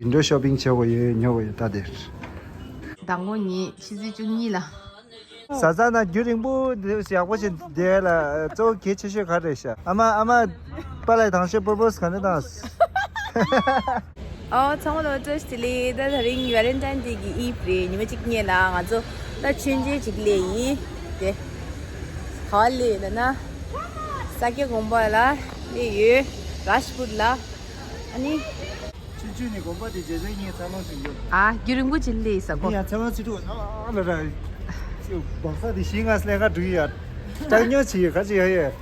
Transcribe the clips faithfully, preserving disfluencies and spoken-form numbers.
ཝིན་ཌོ་ཤོ་པིང་བྱེད་དགོས་ཡོད། ཉོ་དགོས་ཡོད་ད་དེར། ཟླ་ངོ་གཉིས་ཕྱི་ཚེས་བཅུ་གཉིས་ལ། བཟའ་ཚང་ནང་རྒྱུན་རིང་པོ་འདི་ཡག་པོ་ཞིག་བསྡད་ལ་གཙོ་བོ་གལ་ཆེ་ཤོས་ག་རེད་ཤག་ཨ་མ་ཨ་མ་པཱ་ལགས་དང་ཤོས་པོར་པོས་ག་འདྲ་དང་། ཨོ་ཚང་མ་ལ་བཀྲ་ཤིས་བདེ་ལེགས། ད་དེ་རིང་ཝེ་ལེན་ཊའིན་ཌེ་གི་ཨིབ་རེད། ཉི་མ་གཅིག་སྔོན་ལ་ང་ཚོ་ད་མཆོད་མཇལ་གཅིག་སླེབས་ཡིན། དེ་ག་པར་སླེབས་ཡོད་ན་ས་སྐྱ་དགོན་པ་ལ་སླེབས་ཡོད། རཱཇ་པུར་ལ། ཨ་ནི། ཆུང་ཆུང་ནས་དགོན་པ་དེ་རྗེས་ལ་ངས་འཚར་ལོངས་བྱུང་ཡོད། ཨ་རྒྱུན་རིང་པོ་ཅིག་སླེབས་ས་གོ། ངས་ཡང་འཚར་ལོངས་བྱེད་དུས་ཨ་ལ་ར། སྦག་ས་དེ་བཞི་ལྔ་སླེབས་ག་འགྲོ་ཡ། སྐྲག་ཉོ་བྱེད་ཡོད་ག་ཅི་ཡ་ཡ།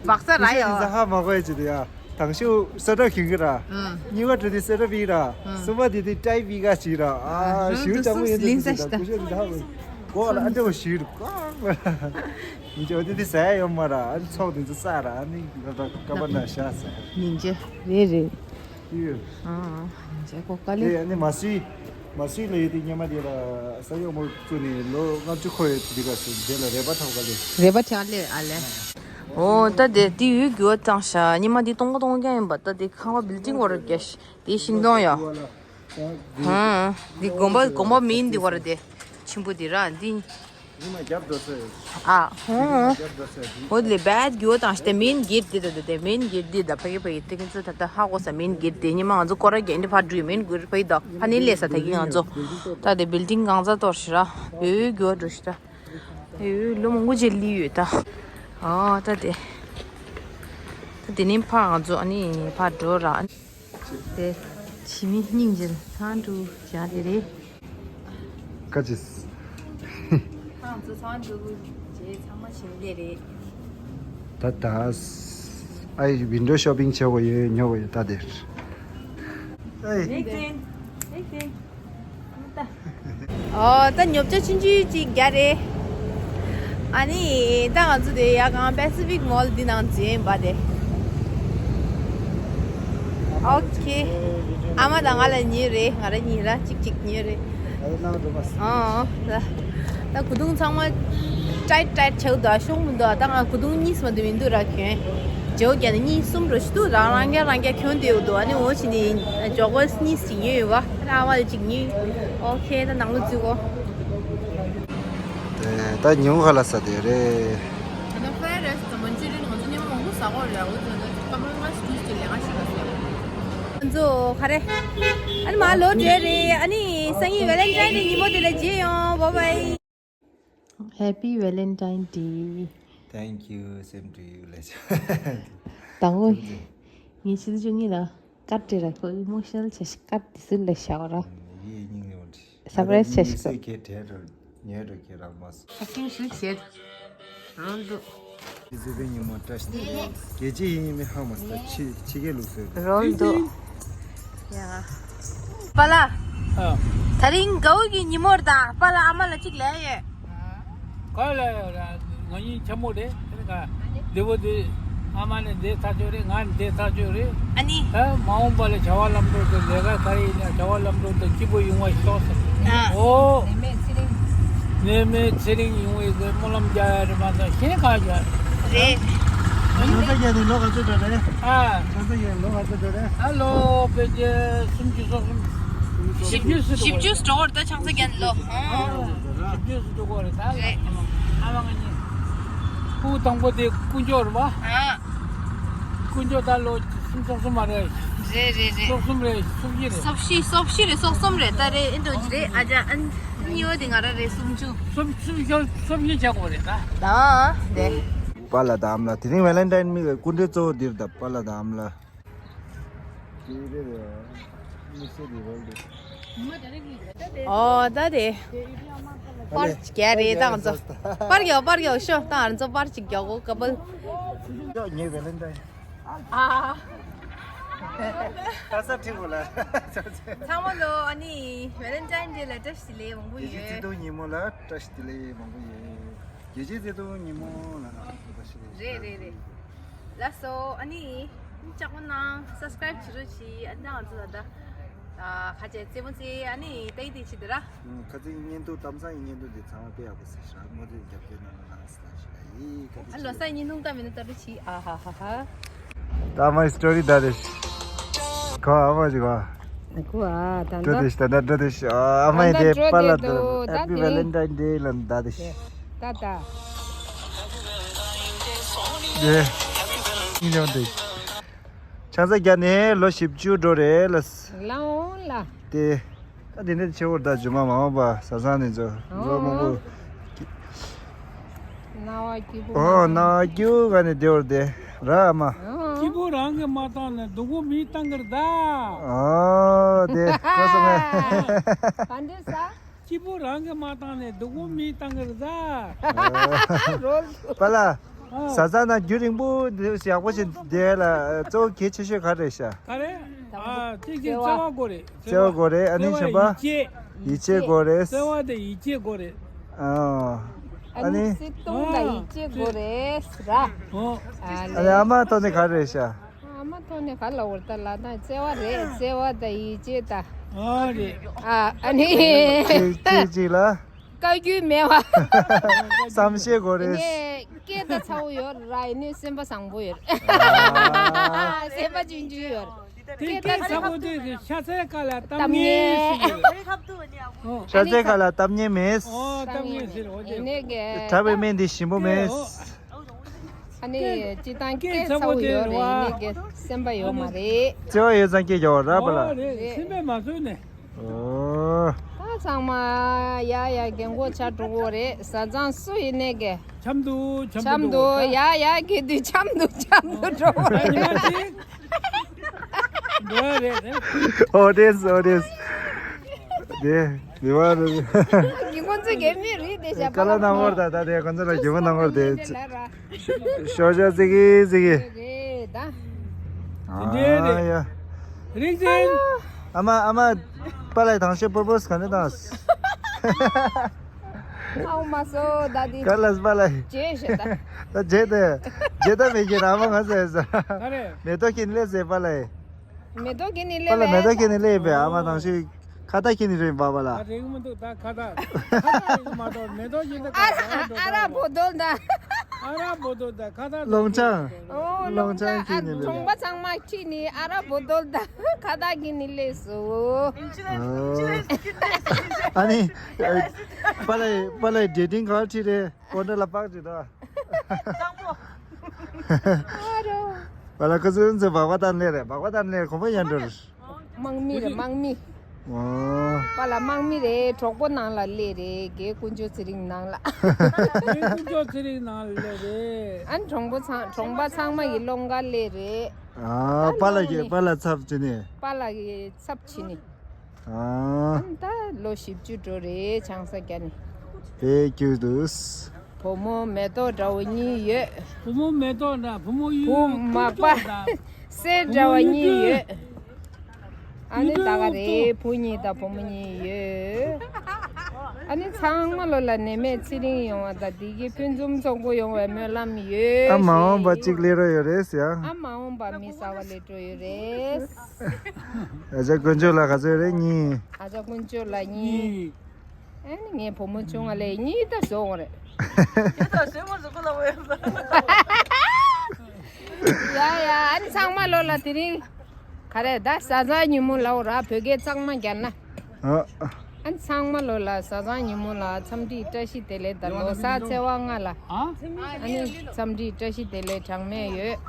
སྦག་ས་ར་ཡ། ས་ཧ་མ་གོ་ཡ་ཅི་དེ་ཡ། དང་ཤོས་སོ་ཏྲ་གྱོན་གི་ར། ཨང་། གཉིས་པ་འགྲོ་དུས་སོ་ཏྲ་པི་ར། ཨང་། གསུམ་པ་དེ་དུས་ཏའི་པི་ག་ཅི་ར། ཨ་ཨ་ཞུ་ཅག་མོ་ཡོད་དུས་ལིན་ས་ཞིག་ད་ད་ཀུ་ཤ་དེ་ཧ་མ་གོ་ལ་ཨ་འདྲ་བ་ཞུ་རུ་ཀ་ང་ར། ཡིན་ཅི་འོ་དེ་དུས་ཟ་ཡ་ཡོད་མ་ར། ཨ་ནི་ཚོགས་དེ་ཚོ་ས་ར། ཨ་ནི་ང་ར་ཀ་པ་ན་ཤ་ཟ། ཉིན་བྱེད་རེད་རེད། ཡོད། ཨང་། ཇེ་ཀོ་ཀ་ལེ། དེ་ནི་མ་སུའི། མ་སུའི་ལ་ཡོད་དེ་སྔོན་མ་དེ་ལ་ས་ཡོག་མོ་བཙུགས་ནས་ལོ་ལྔ་བཅུ་འཁོར་ཡོད་དེ་ག་སུ་དེ་ལ་རེ་བ་ཐོབ་ག་ལེ། རེ་བ་ཐོབ་ལེ་ཨ་ལེ། ཨོ་ད་དེ་དེ་ཡུལ་རྒྱུ་བ་བཏང་ཤག་ཉི་མ་དེ་སྟོང་པ་སྟོང་རྐྱང་ཡིན་པ། ད་དེ་ཁང་པ་བིལ་ཌིང་བར་རྒྱ་ཤི་དེ་ཤིང་སྡོང་ཡོད། ཧང་། དེ་དགོན་པ་དགོན་པ་མིན་དེ་བར་དེ་ཆེན་པོ་དེ་ར་འདི། ཉི་མ་རྒྱབ་འགྲོ་ས་ཡོད། ཨ་ཧོ། ཉི་མ་རྒྱབ་འགྲོ་ས་ཡོད། འོ་ལེ་བད་གྱོ་དང་ཤ་དེ་མེན་གེ་ཊི་དེ་ད་དེ་མེན་གེ་ཊི་དེ་ད་ཕ་གི་ཕ་གི་དེ་ཁྱེད་ཚོ་ད་ད་ཧ་གོ་ས་མེན་གེ་ཊི་དེ་ཉི་མ་ང་ཚོ་སྐོར་ར་རྒྱག་འདི་ཕར་འགྲོ་ཡོད་མེན་གེ་ཊི་ཕ་གི་ད་ཕ་ནི་ལས་ས་ད་གི་ང་ཚོ་ད་དེ་བིལ་ཌིང་གང་ཚ་གཏོར་ཤི་ར་ཡོད་ཡོད་གྱོ་འགྲོ་ཤི་ད་ཡོད་ཡོད་ལོ་མང་པོ་རྗེས་ལི་ཡོད་ད། ཨ་ད་དེ་ད་དེ་ནི་ཕར་ང་ཚོ་ཨ་ནི་ཕར་འགྲོ་ར། དེ་ཕྱི་མི་སྙིང་རྗེ་ཚང་འགྲོ་བྱ་དེ་རེད། ཀ་ཅིས། ཁང་ཚོ་ཚང་འགྲོ་རྗེས་ཚང་མ་ཕྱི་མི་དེ་རེད། ད་ད། ཨའི་ཝིན་ཌོ་ཤོ་པིང་བྱེད་དགོས་ཡོད་ཉོ་དགོས་ཡོད་ད་དེར། ཨའི། ཨོ་ད་ཉོ་ཆ་ཆུང་ཆུང་ཅིག་རྒྱག་རེད། ཨ་ནི་ད་ང་ཚོ་དེ་ཡ་གང་པེ་སི་ཕིག་མོལ་འདི་ནང་འཛུལ་ཡིན་པ་དེ། ཨོ་ཁེ། ཨ་མ་དང་ང་ལ་ཉོས་རེད། ང་ར་གཉིས་ར་གཅིག་གཅིག་ཉོས་རེད། ཨོ་ད་ད་གུ་དུང་ཚང་མ་ཊའིཊ་ཊའིཊ་བྱེད་འདུག་ཤོང་མི་འདུག་ད་ང་གུ་དུང་གཉིས་མ་འདུག་མི་འདུག་ར་གྱོན། ཇོ་རྒྱ་ནི་གཉིས་གསུམ་རོ་ཞིག་འདུག་རང་རང་རྒྱ་རང་རྒྱ་གྱོན་བསྡད་ཡོད་འདུག་ཨ་ནི་འོ་ཕྱི་ནི་ཇོ་གོས་གཉིས་ཤིག་ཉོས་ཡོད་བ། ཨ་མ་ལ་གཅིག་ཉོས། ཨོ་ཁེ་ད་ནང་ལ་འཛུལ་གོ། ད་ཉུང་ཁ་ལ་ས་དེ་རེད། ད་ལྟ་ཕ་རའི་རའི་སི་དང་མན་ཅུ་རི་ཡན་ང་ཚོ་མཉམ་མང་པོ་ཟ་གོ་རེད། འོ་ཙམ་ན་ཀ་མ་ང་སྐུལ་ཏེ་ལས་ཀ་ཞིག་ལ་ཟེར། ང་ཚོ་ག་རེ། ཨ་ནི་མ་ལོ་བགྲེས་རེད། ཨ་ནི་སང་ཉིན་ཝེ་ལེན་ཊའིན་ཌེ་ཉིན་མོ་དེ་ལ་མཇལ་ཡོང་། བྷའི་བྷའི། Happy Valentine Day. Thank you, same to you. ལས་ཆ། དང་པོ། ངས་ཕྱི་ཚེས་བཅུ་གཉིས་ལ་ཀར་སྤྲད་ར་ཁོ་ཨི་མོ་ཤི་ནལ་བྱས་ཤིག་ཀར་དེ་སུ་ལ་བཞག་ར། ཡིད་སྙིང་ནས་འོང་དྲི། སར་པ་རའི་སི་བྱས་ཤིག་ལ། ཉེ་རུ་ཁྱེད་རང་མ་སོང་། ཨ་ཀིང་ཞིག་བྱེད། རོལ་དུ། ཨི་ཟི་བེ་ཉི་མོ་བཀྲ་ཤིས་བདེ་ལེགས། རྒྱལ་སྤྱི་ཡིན་མིན་ཧ་མ་སོང་། ཕྱི་ཕྱི་རྒྱལ་ལུགས་སྲོལ་རེད། རོལ་དུ། ཡ། པཱ་ལགས། ཨ། དེ་རིང་དགའ་བོ་གི་ཉིན་མོ་རེད་ད། པཱ་ལགས་ཨ་མ་ལ་གཅིག་ལབ་ཡོད། ག་ལ་ཡོད་ར། ང་གཉིས་ཆེན་མོ་རེད། དེ་ནི་ག་བདེ་བོ་དེ། ཨ་མ་ནི་བསྡད་ཚར་ཆོག་རེད། ང་ནི་བསྡད་ཚར་ཆོག་རེད། ཨ་ནི། ད་མ་འོངས་པ་ལ་བྱ་བ་ལམ་འགྲོ་དེ་ལས་ཀ་ག་རེ་ཡིན་ན་བྱ་བ་ལམ་འགྲོ་དེ་སྐྱིད་པོ་ཡོང་བ་ཞིག་ཤོག་ཟེར། ཨ། ཨོ། ནད་མེད་ཚེ་རིང་། ནད་མེད་ཚེ་རིང་ཡོང་བའི་གི་སྨོན་ལམ་རྒྱག་ཡ་རེད་མ་གཏོགས་གཞན་ག་རྒྱག་ཡ་རེད། རེད། གང་ས་རྒྱལ་ནི་ལོ་ག་ཚོད་འགྲོ་རེད། ཨ། གང་ས་རྒྱལ་ལོ་ག་ཚོད་འགྲོ་རེད། ཨ་ལོ་དཔེ་ཆ་སུམ་ཅུ་སོ་གསུམ། བཞི་བཅུ་སོ་བཞི་བཅུ་འགྲོ་བར་ད་ཆང་ས་རྒྱལ་ལོ། ཨ། བཞི་བཅུ་སུ་འགྲོ་གོ་རེད་ད། རེད། ཨ་མ་ང་གཉིས། སྐུ་དང་པོ་དེ་དཀོན་མཆོག་རེད་པ། ཨ། དཀོན་མཆོག་ད་ལོ་སུམ་སོ་གསུམ་མ་རེད། རེད་རེད་རེད། སོ་གསུམ་རེད། སོ་བཞི་རེད། སོ་བཞི་སོ་བཞི་རེད། སོ་གསུམ་རེད། ད་རེད་ཨེ་འགྲོ་གི་རེད། ཨ་ཅག་ཨ་ནི་གཉིས་པ་དེ་ང་རང་རེད། སུམ་ཅུ། སོ་སོ་སོ་སོ་བཞི་བྱ་དགོས་རེད་ད། ད་དེ། པཱ་ལགས་དང་ཨ་མ་ལགས་དེ་རིང་ཝེ་ལེན་ཊའིན་མི་གི་སྐུ་མགྲོན་གཙོ་བོ་འདིར་ད་པཱ་ལགས་དང་ཨ་མ་ལགས། ཨོ་ད་དེ། པར་རྒྱག་རེད་ད་ང་ཚོ། པར་རྒྱག་པར་རྒྱག་ཤོག་ད་ང་ཚོ་པར་ཅིག་རྒྱག་གོ་ཀ་པལ། ངའི་ཝེ་ལེན་ཊའིན། ཨ། ད་ས་ཁྲི་གོ་ལ། ཚང་མ་ལོ་ཨ་ནི་ཝེ་ལེན་ཊའིན་ཌེ་ལ་བཀྲ་ཤིས་བདེ་ལེགས་མང་པོ་ཡོད། རྒྱལ་སྤྱིའི་བརྩེ་དུང་ཉིན་མོ་ལ་བཀྲ་ཤིས་བདེ་ལེགས་མང་པོ་ཡོད། རྒྱལ་སྤྱིའི་བརྩེ་དུང་ཉིན་མོ་ལ་ང་ཚོ་བཀྲ་ཤིས་བདེ་ལེགས། རེད་རེད་རེད། ལགས་སོ། ཨ་ནི་ལྕགས་པོ་ནང་སབ་སི་ཀ་རའིབ་བྱེད་རོགས་གྱིས། ཨ་ནི་ང་ཚོ་ད་ལྟ་ཨ་ཁ་ཆེ་རྩེད་མོ་རྩེ་ཨ་ནི་ཏའི་ཏའི་བྱེད་དེ་ར། ཁ་ཚིག་བརྙན་ཐུང་གཏམ་བཟང་གི་བརྙན་ཐུང་འདི་ཚང་མ་དཔེ་ཡག་པོ་གཟིགས་ཤག་མུ་མཐུད་རྒྱབ་སྐྱོར་གནང་རོགས་གནང་ཟེར་ལབ་ཞུ་ཡ་ཡིན། ཁ་ཚིག་ཨ་ལོ་ས་བརྙན་ཐུང་ལྟ་མེད་ན་ལྟ་རོགས་གྱིས། ཨ་ཧ་ཧ་ཧ། ད་མའི་སི་ཊོ་རི་ད་རེད། ཁ་ཨ་མ་ཅིག་ག་ཁུ་ཨ་ད་འགྲོ་ད་དེ་ཤ་ད་འགྲོ་དེ་ཤ་ཨ་མ་ཡི་ད་དེ་འགྲོ་པ་ལ་དེ་འགྲོ་ད་Happy དེ་Valentine Day ལ་ད་དེ་ཤ་ད་ད་དེ་ཉིན་ཡོང་དེ་ཆང་ས་རྒྱ་ནས་ལོ་བཞི་བཅུ་འགྲོ་རེད་ལ། ལའོ་ལ། དེ་ད་དེ་འདྲ་ཆེ་བོར་ད་ཇུ་མ་མ་འོངས་པ་ཟ་ཚང་ནས་ཚོ་ལོ་མང་པོ། རྣ་བ་སྐྱིད་པོ་ཨོ་མ་རྣ་བ་སྐྱིད་པོ་ག་ནས་བདེ་བར་བདེ་ར་ཨ་མ། སྐྱིད་པོ་རང་གིས་མ་བཏང་ནས་སྡུག་པོ་མིས་བཏང་གི་རེད་ད། ཨོ་དེ་གོ་སོང་ངས། ག་འདྲས་ས། སྐྱིད་པོ་རང་གིས་མ་བཏང་ནས་སྡུག་པོ་མིས་བཏང་གི་རེད་ད། རོལ། པ་ལ། ཨ། ཟ་ཟ་ན་རྒྱུན་རིང་པོ་འདི་ཡག་པོ་ཞིག་བསྡད་ལ་གཙོ་བོ་གལ་ཆེ་ཤོས་ག་རེ་ཤ། ག་རེ། ཨ་གཅིག་གཅིག་བརྩེ་བ་དགོས་རེད། བརྩེ་བ་དགོས་རེད་ཨ་ནི་བརྩེ་བ་གཞན་པ། ཡིད་ཆེས། ཡིད་ཆེས་དགོས་རེད། བརྩེ་བ་དེ་ཡིད་ཆེས་དགོས་རེད། ཨ། ཨ་ཨ་ནི་ནི་སྲིད་དུང་དང་ཡིད་ཆེས་དགོས་རེད་ཟེར། ཨོ། ཨ་ཨ་ནི་ཨ་མ་ཐོག་ནས་ག་རེད་ཤག་ཨ་མ་ཐོག་ནས་ག་ལ་འོར་ད་ལ་ད་བརྩེ་བ་རེད་བརྩེ་བ་དང་ཡིད་ཆེས་ད། ཨ་རེད། ཨ་ཨ་ནི། གཅིག་གཅིག་གཅིག་ལ། བཀའ་བཀྱོན་མེད་པ། བསམ་ཤེས་དགོས་རེད། ནས་སྐད་ད་ཚ་བོ་ཡོད་ར་ཡིན་ནི་སེམས་པ་བཟང་པོ་ཡོད། ཨ། སེམས་པ་ཆུང་ཆུང་ཡོད། དེ་སྐད་ཚ་པོ་དེ་ཤ་ཚའི་ཁ་ལ་གཏམ་ངན་ཞིག་ཡོད། ཨོ། ཤ་ཚའི་ཁ་ལ་གཏམ་ངན་མེད། ཨོ་གཏམ་ངན་ཟེར་འོ་དེ། ཡིན་ནའི་གི་གྲྭ་པའི་སྨན་འདི་ཞིམ་པོ་མེད། ཨ་ནི་སྤྱི་བཏང་སྐད་ཚ་པོ་ཡོད་རེད་ཡིན་ནའི་གི་སེམས་པ་ཡོད་མ་རེད། བརྩེ་བ་ཡོད་ཙང་སྐད་རྒྱག་པ་ར་པ་ལ། ཨོ་རེད་སེམས་པས་མ་བཟོད་ནས། ཨོ། ད་ཚང་མ་ཡ་ཡ་རྒན་གོག་ཆགས་འགྲོ་གི་རེད་བཟའ་ཚང་སུ་ཡིན་ནའི་གི། འཆམ་འདུག་འཆམ་འདུག་འཆམ་འདུག་ཡ་ཡ་གི་དུས་འཆམ་འདུག་འཆམ་འདུག་འགྲོ་གི་རེད། འགྲོ་ཡ་རེད་དེ། ཨོ་ཌི་ཡེན་སི་ཨོ་ཌི་ཡེན་སི། དེ་མི་བ་རེད། གི་ཁོང་ཚོ་གི་མི་རེད་དེ་ཤ་ཀ་ལ་ནང་བར་ད་ད་དེ་ཁོང་ཚོ་ལ་གི་མ་ནང་བར་དེ། ཤོ་ཤ་ཙི་གི་ཙི་གི། རེད་ད། ཨ་ཡ། རིག་འཛིན། ཨ་མ་ཨ་མ། པ་ལའི་དང་ཤོས་པོར་པོས་ག་ནས་བཏང་། ཨའོ་མ་སོ་ད་དེ། ག་ལ་པ་ལའི། རྗེས་ཤོད་ད། ད་རྗེས་དེ། རྗེས་ད་མེད་ཀྱི་ར་མ་ང་ཟེར་ས། ག་རེ། མེ་ཏོག་གི་ནི་ལས་ཟེར་པ་ལའི། མེ་ཏོག་གི་ནི་ལས་པ་ལ་མེ་ཏོག་གི་ནི་ལས་པའི་ཨ་མ་དང་ཤོས། ཁ་ཏ་ཁྱི་ནི་རེད་པ་པ་ལ། ཨ་རེད་མི་འདུག་ད་ཁ་ཏ། ཁ་ཏ་རེད་མ་གཏོགས་མེ་ཏོག་ཡིན་ད་ཨ་ར་ཨ་ར་བོ་དོལ་ད། ཨ་ར་བོ་དོལ་ད་ཁ་ཏ་ལོང་ཆང་། ཨོ་ལོང་ཆང་ཨ་ཁྱི་ནི་རེད། གྲོང་པ་ཚང་མ་ཁྱི་ནི་ཨ་ར་བོ་དོལ་ད་ཁ་ཏ་ཁྱི་ནི་ལས་སོ། ཨ་ནི། པ་ལའི་པ་ལའི་ཌེ་ཊིང་ག་ཁྲིད་རེད་ཀོ་འདྲ་ལ་པག་ཅིག་ད། གཙང་པོ། ཨ་རོ། པ་ལ་ཁ་སུན་ཚེ་སྦག་པ་དང་ལས་རེད་སྦག་པ་དང་ལས་གོམ་པ་ཡན་འགྲོ་རེད། དམག་མི་རེད་དམག་མི། ཨོ། པ་ལ་དམག་མི་རེད་གྲོགས་པོ་ནང་ལ་སླེབས་རེད་རྒན་དཀོན་མཆོག་ཚེ་རིང་ནང་ལ། རྒན་དཀོན་མཆོག་ཚེ་རིང་ནང་ལ་སླེབས་རེད། ཨ་ནི་གྲོང་པོ་ཚང་གྲོང་པ་ཚང་མ་ཡི་སློང་ག་སླེབས་རེད། ཨ་པ་ལ་གི་པ་ལ་ཚབ་བྱས་ནས། པ་ལ་གི་ཚབ་བྱས་ནས། ཨ། ཨ་ནི་ད་ལོ་བཞི་བཅུ་འགྲོ་རེད་ཆང་ས་རྒྱ་ནི། དེ་སྐྱིད་འདུག་བུ་མོ་མེ་ཏོག་འདྲ་བོ་གཉིས་ཡོད། བུ་མོ་མེ་ཏོག་འདྲ་བུ་མོ་གཡུ་བུ་མག་པ་ཀུན་སྤྱོད་དང་། སེར་འདྲ་བ་གཉིས་ཡོད། ཨ་ནི་ད་ག་རེད་བུ་གཉིས་དང་བུ་མོ་གཉིས་ཡོད། ཨ་ནི་ཚང་མ་ལོ་ལ་ནད་མེད་ཚེ་རིང་ཡོང་བ་དང་བདེ་སྐྱིད་ཕུན་སུམ་ཚོགས་པོ་ཡོང་བའི་སྨོན་ལམ་ཡོད། ཨ་མ་འོངས་པ་གཅིག་སླེབས་རོགས་ཡོད་རེད་ཟེར་ཡ། ཨ་མ་འོངས་པ་མི་གསར་བ་སླེབས་འགྲོ་ཡོད་རེད། ཨ་ཅག་དཀོན་མཆོག་ལ་ག་ཚོད་རེད་གཉིས། ཨ་ཅག་དཀོན་མཆོག་ལ་གཉིས། གཉིས། ཨ་ནི་ངའི་བུ་མོ་ཆུང་བ་ལས་གཉིས་ད་བཟོ་འོང་རེད། དེ་ད་བཟོས་མ་བཟོ་ཁོ་ལ་འོས་ཡ་ཡ་ཨ་ནི་ཚང་མ་ལོ་ལ་དེ་རིང་། ག་རེ་ད་བཟའ་ཚང་ཉིན་མོ་ལའོ་ར་བོད་སྐད་གཙང་མ་རྒྱབ་ན། ཨ། ཨ་ནི་ཚང་མ་ལོ་ལ་བཟའ་ཚང་ཉིན་མོ་ལ་འཚམས་འདྲི་བཀྲ་ཤིས་བདེ་ལེགས་དང་ལོ་གསར་ཚེས་པ་ལྔ་ལ། ཨ། ཨ་ནི་འཚམས་འདྲི་བཀྲ་ཤིས་བདེ་ལེགས་གྲངས་མེད་ཡོད།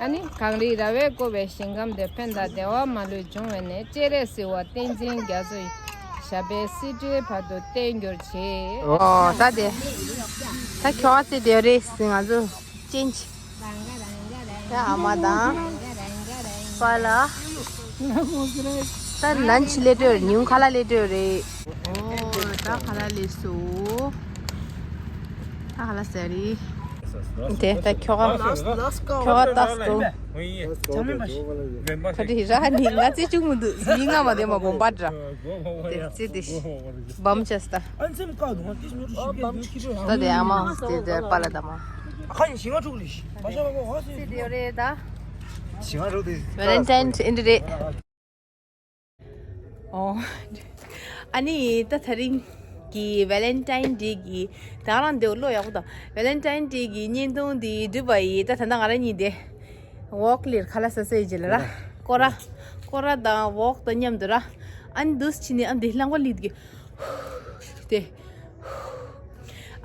ཨ་ནི་གངས་རི་ར་བས་བསྐོར་བའི་ཞིང་ཁམས་དེར་ཕན་དང་བདེ་བ་མ་ལུས་འབྱུང་བའི་གནས་སྤྱན་རས་གཟིགས་དབང་བསྟན་འཛིན་རྒྱ་མཚོ་ཡི་ཞབས་པད་སྲིད་མཐའི་བར་དུ་བརྟན་གྱུར་ཅིག་ཨོ་ད་དེ། ད་ཁྱོ་ག་ཚེ་དེ་རེད་ཟིན་ང་ཚོ་ཅན་ཅི། ད་ཨ་མ་དང་། པཱ་ལགས། ད་ལན་ཆི་ལས་སྤྲོད་ཉུང་ཁ་ལ་ལས་སྤྲོད་རེད། ཨོ་ད་ཁ་ལ་ལས་སོ། ད་ཁ་ལ་ཟེར་རེད། དེ་ད་ཁྱོ་ག་ཁྱོ་ག་ལྟ་སོ། ཁ་དྲི་ར་ནི་ང་ཚེ་བཅུག་མི་འདུག་མི་ང་མ་དེ་མ་བོམ་པ་འདྲ། དེ་ཚེ་དེ་བམ་ཆེ་སྟ། ད་དེ་ཨ་མ་དེ་དེ་པཱ་ལགས་དང་མ། ཚེ་དེ་རེད་ད། ཝེ་ལེན་ཊའིན་ཨིན་རེད། ཨོ། ཨ་ནི་ད་ད་རིང་གི་ཝེ་ལེན་ཊའིན་ཌེ་གི་ད་ང་རང་འདི་བློ་ཡག་པོ་དང་ཝེ་ལེན་ཊའིན་ཌེ་གི་བརྙན་ཐུང་འདི་བསྒྲུབས་པ་ཡིན། ད་ད་ལྟ་ང་རང་གཉིས་དེ་ཝོག་ལིར་ཁ་ལ་ས་ས་ཡི་ཇི་ལ་ར་སྐོར་ར་ སྐོར་ར་དང་ཝོག་དང་མཉམ་དུ་ར། ཨ་ནི་འདུག་སེ་བྱས་ནས་ཨ་འདི་རླངས་པ་ལིད་གི། དེ།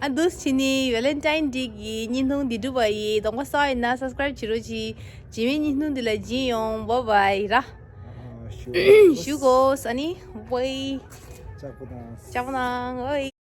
ཨ་འདུག་སེ་བྱས་ནས་ཝེ་ལེན་ཊའིན་ཌེ་གི་བརྙན་ཐུང་འདི་གྲུབ་པ་ཡིན། གདོང་པ་སོགས་ཡིན་ན་སབ་སི་ཀ་རེབ་བྱེད་རོགས་གྱིས། རྗེས་མའི་བརྙན་ཐུང་འདི་ལ་མཇལ་ཡོང་། བཱའི་བཱའི་ར། ཞུ་གོ་ཨ་ནི་བཱའི། ལྕགས་པོ་དང་། ལྕགས་པོ་དང་ཨོའི།